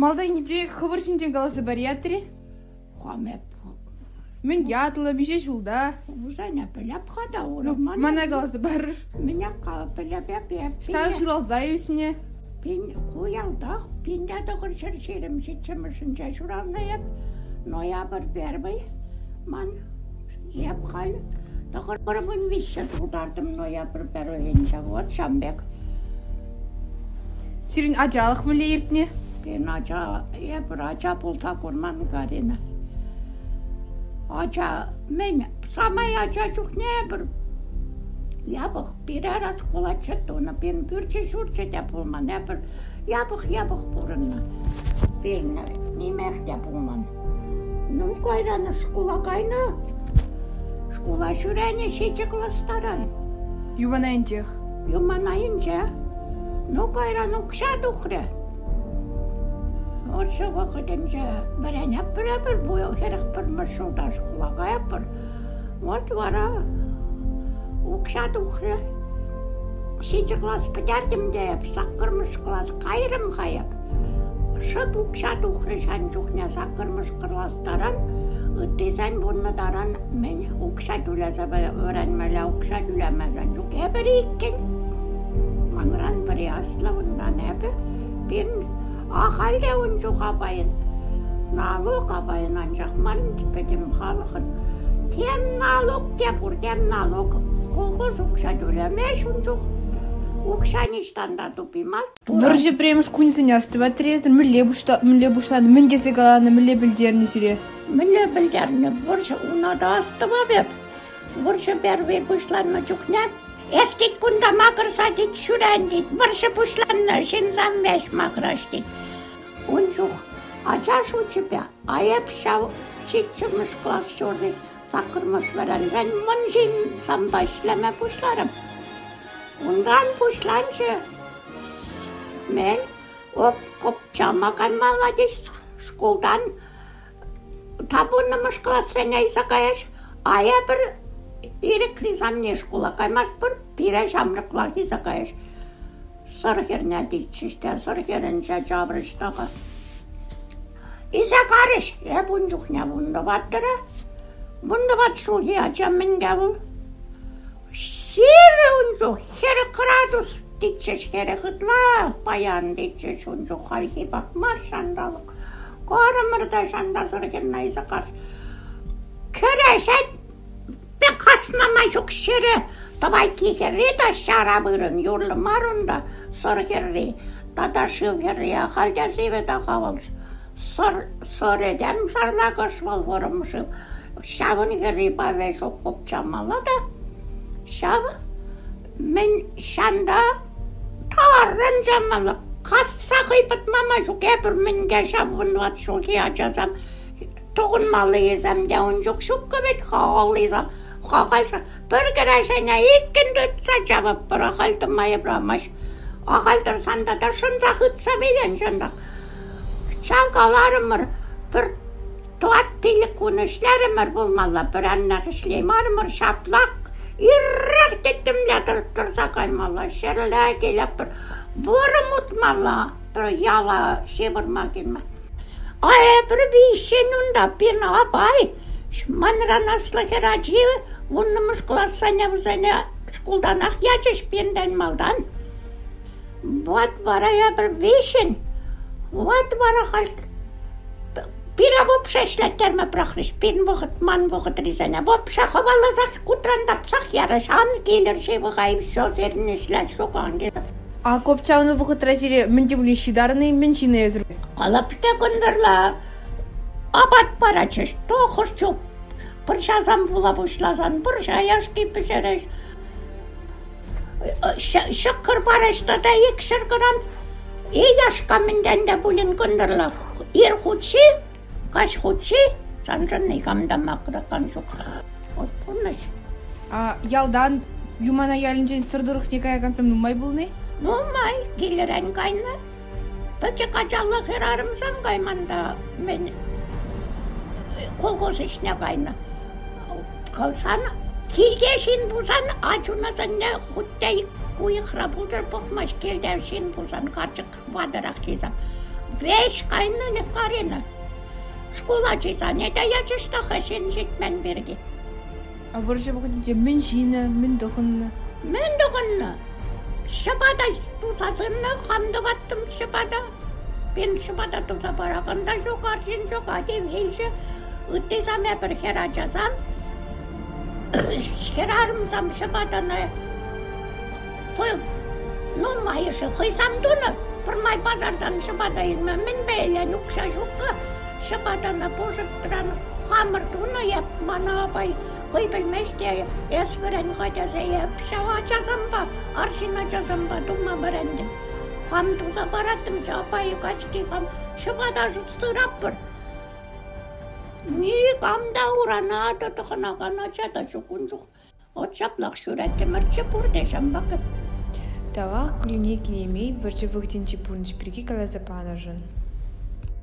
Малтанхинче хӑвӑр ҫинчен каласа паратӑр-и? Хам эп. Мӗн ятлӑ, миҫе ҫулта? Вӗсене пӗлеп-ха та урӑх. Мана каласа парӑр. Мӗне пӗлеп эп. Ӑҫта ҫуралса ӳснӗ? Пин, ку ялтах 1927-мӗшӗнче ҫуралнӑ эп. Ноябрь первый ман. Эп халь 93 тултартӑм ноябрь первыйӗнче. Вот ҫавӑн пек. Сирӗн ачалӑх мӗнле иртнӗ? Пирӗн ача, эпир ача пулса курман Карина. Ача, мӗн, самай ача чухне эпир япӑх пире шкула тунӑ, пирӗн пӳрчӗ-ҫурчӗ те пулман, эпир япӑх-япӑх пурӑннӑ. Пирӗн нимех те пулман. Ну, кайран шкула кайнӑ. Шкула ҫӳренӗ ҫичӗ класс таран. Юман айӗнчех. Юман айӗнче. Ну, кайран укҫа тухрӗ. Вӑрҫӑ вӑхӑтӗнче вӗренетпӗр эпир, 41-мӗш ҫулта шкула каятпӑр. Вот вара укҫа тухрӗ. Ҫичӗ класс пӗтертӗм те эп, саккӑрмӗш класс кайрӑм-ха эп. Шӑп укҫа тухрӗ ҫан чухне саккӑрмӗш класс таран, ыттисен вуннӑ таран мӗн укҫа тӳлесе вӗренмелле, укҫа тӳлемесен ҫук. Эпир иккӗн. Манран пӗри аслӑ, унтан эпӗ. Пирӗн ахаль те ун чух апайӑн налук апайӑн анчах мар пӗтӗм халӑхӑн. Тем налук те пур, тем налук. Колхоз укҫа тӳлемест ун чух. Укҫа ниҫтан та тупаймасть. Вӑрҫӑ пӗрремӗш кунӗсене астӑватӑр эсӗр? Мӗнле мӗнле пуҫланӑ, мӗн тесе каланӑ, мӗнле пӗлтернӗ сире? Мӗнле пӗлтернӗ? Вӑрҫӑ уна та астӑвап эп. Вӑрҫӑ первый пуҫланнӑ чухне эс тет кунта макӑрса тет ҫӳрен тет, вӑрҫӑ пуҫланнӑ ҫынсам веҫ макӑраҫ тет. Ун чух ача шучӗпе, а эп ҫав ҫиччӗмӗш класс ҫурри саккӑрмӗш вӗренсен мӑн ҫын санпа ӗҫлеме пуҫларӑм. Унтан пуҫланчӗ мӗн копчама каймалла теҫ шкултан тапӑннӑмӗш классене илсе каяҫ, а эпир ирӗкрисемне шкула каймастпӑр, пире ҫамрӑклах илсе каяҫ. Сӑр хӗрне тетчӗҫ те сӑр хӗрӗнче чаврӗҫ тӑхӑ. Илсе карӗҫ. Эп ун чухне вунтӑваттӑра. Вунтӑват ҫулхи ача мӗнке вӑл? Сивӗ ун чух, 40 градус тетчӗҫ, 40 ытла паян тетчӗҫ ун чух хальхи пек мар ҫанталӑк. Карӑмӑр та ҫантасӑр хӗрнайса кас. Кӗрешет пек касма май ҫук ҫӗре. Тӑвайкки хӗрри та ҫара вырӑн, юрлӑ мар унта Сӑр хӗрри. Тата шыв хӗрри ахаль те сивӗ та-ха вӑл. Сӑр, сӑр этем сарлакӑш вӑл вӑрӑм шыв. Ҫавӑн хӗрри паве ҫук купчамалла та ҫав мӗн ҫанта тарӑн чамалла. Касса хӑйпӑтма май ҫук. Эпир мӗнке ҫав вунват ҫулхи ачасем тӑхӑнмаллисем те ун чух ҫуккӑ вӗт-ха аллисем. Хахайша пӗр кӗрешене иккӗн тытса чавӑппӑр, ахаль тӑма юрамасть. Ахаль тӑрсан тата шӑнса хытса вилен ҫантах. Ҫав каларӑмӑр, пӗр тӑват-пилӗк кун ӗҫлерӗмӗр пулмалла, пӗр аннах ӗҫлеймарӑмӑр, ҫаплах ирех тӗттӗмле тӑрса каймалла, ҫӗрле килетпӗр, вӑрӑм утмалла, пӗр яла ҫывӑрма килме. А эпир виҫҫӗн унта, пирӗн апай, манран аслӑ хӗрачи вуннӑмӗш классене вӗсене шкултанах ячӗҫ пиртен малтан. Вот вара эпир виҫҫӗн, вот вара халь пире вообще ӗҫлеттерме пӑрахрӗҫ. Пирӗн вӑхӑт, ман вӑхӑтрисене вообще хӑваласах, кутран тапсах ярӗҫ. Ан килӗр ҫывӑха, и все, сирӗн ӗҫлес ҫук, ан килӗр. А копчалнӑ вӑхӑтра сире мӗн те пулин ҫытарнӑ-и, мӗн ҫинӗ эсӗр? Калап та кӑнтӑрла апат паратчӗҫ. Тохӑш чух пӑрҫасам пула пуҫласан пӑрҫа яшки пӗҫерӗҫ. Ҫӑкӑр параҫ тата икҫӗр грамм. И яшка мӗнтен те пулин кӑнтӑрла. Ир хутҫи, каҫ хутҫи, саншӑн никам та макӑракан ҫук. Вот пурнӑҫ. А ялтан Юмана ялӗнчен Сӑр тӑрӑхне каякансем нумай пулни? Нумай. Килӗрен кайнӑ. Пӗчӗк ачаллӑ хӗрарӑмсем кайман та мӗн колхоз ӗҫне кайнӑ. Калсан килте ҫын пулсан ачунасене хуть те уйӑхра пултӑр пӑхмасть килте ҫын пулсан карчӑк ватӑрах ҫынсем. Веҫ кайнӑ Карина. Шкул ачисене те ячӗҫ та ҫын ҫитмен пирки. А вӑрҫӑ вӑхӑтӗнче мӗн ҫинӗ, мӗн тӑхӑннӑ? Мӗн тӑхӑннӑ? Ҫӑпата туса сырнӑ, хам тӑваттӑм ҫӑпата. Пин ҫӑпата туса паракан та ҫук, арҫын ҫук, ати вилчӗ. Ыттисем эпир хӗр ачасем. Хӗрарӑмсем ҫӑпатана нумайӑшӗ хӑйсем тунӑ. Пӗрмай пасартан ҫӑпата илме мӗнпе илен, укҫа ҫуккӑ. Ҫӑпатана пушӑтран хамӑр тунӑ эп, мана апай хӑй пӗлмест те, эс вӗрен-ха тесе эп ҫав ачасемпе, арҫын ачасемпе тума вӗрентӗм. Хам туса параттӑмччӗ, апай качки хам ҫӑпата сыраппӑр. Никам та урана та тӑхӑнакан ача та ҫук ун чух. Вӑт ҫаплах ҫӳреттӗмӗрччӗ пурте ҫампа. Тавах Кулине кинемей вӑрҫӑ вӑхӑтӗнчи пурнӑҫ пирки каласа панӑшӑн.